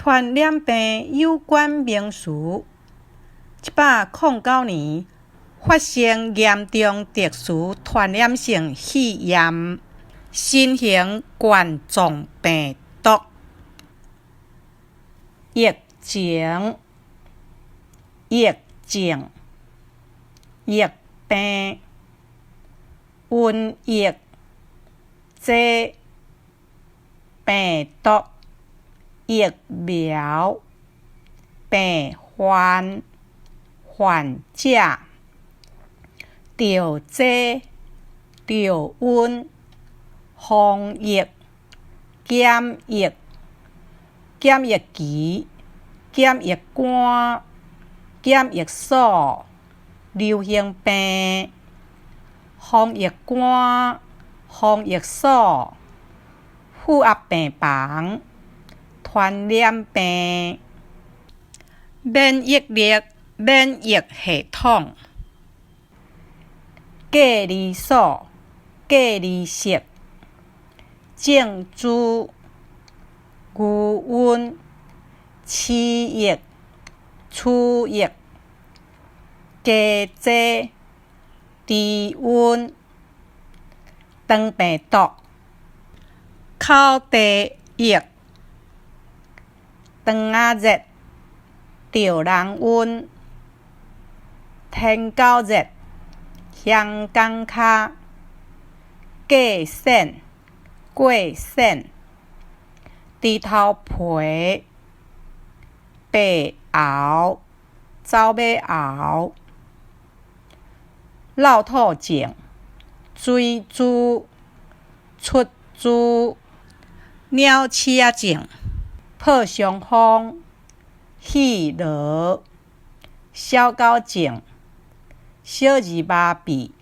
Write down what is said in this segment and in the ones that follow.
傳染病有關名詞，109年發生嚴重特殊傳染性肺炎新型冠狀病毒疫情、疫症、疫病、瘟疫、災、病毒、疫苗、病患、患者、著災、著瘟、防疫、檢疫、檢疫期、檢疫官、檢疫所、流行病、防疫官、防疫所、負壓病房、傳染病、免疫力、免疫系統、隔離所、隔離室、政治、牛瘟、鼠疫、鼠疫、加濟、低溫、腸病毒、口蹄疫、腸仔熱、著人瘟、天狗熱、香港跤、過線、過線、豬頭皮、白喉、走馬喉、落吐症、水珠、出珠、鳥鼠仔症、破傷風、肺癆、小狗症、小兒麻痹、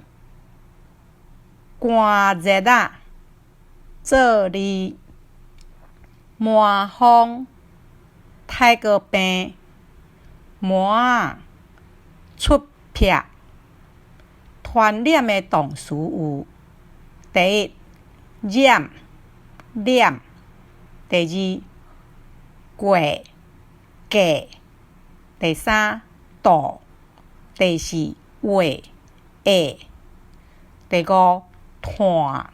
寒熱仔、做字、麻風、泰國病、麻仔、出癖。傳染的動詞有：第一，染、染；第二，過、過；第三，杜；第四，畫、畫；第五，炭。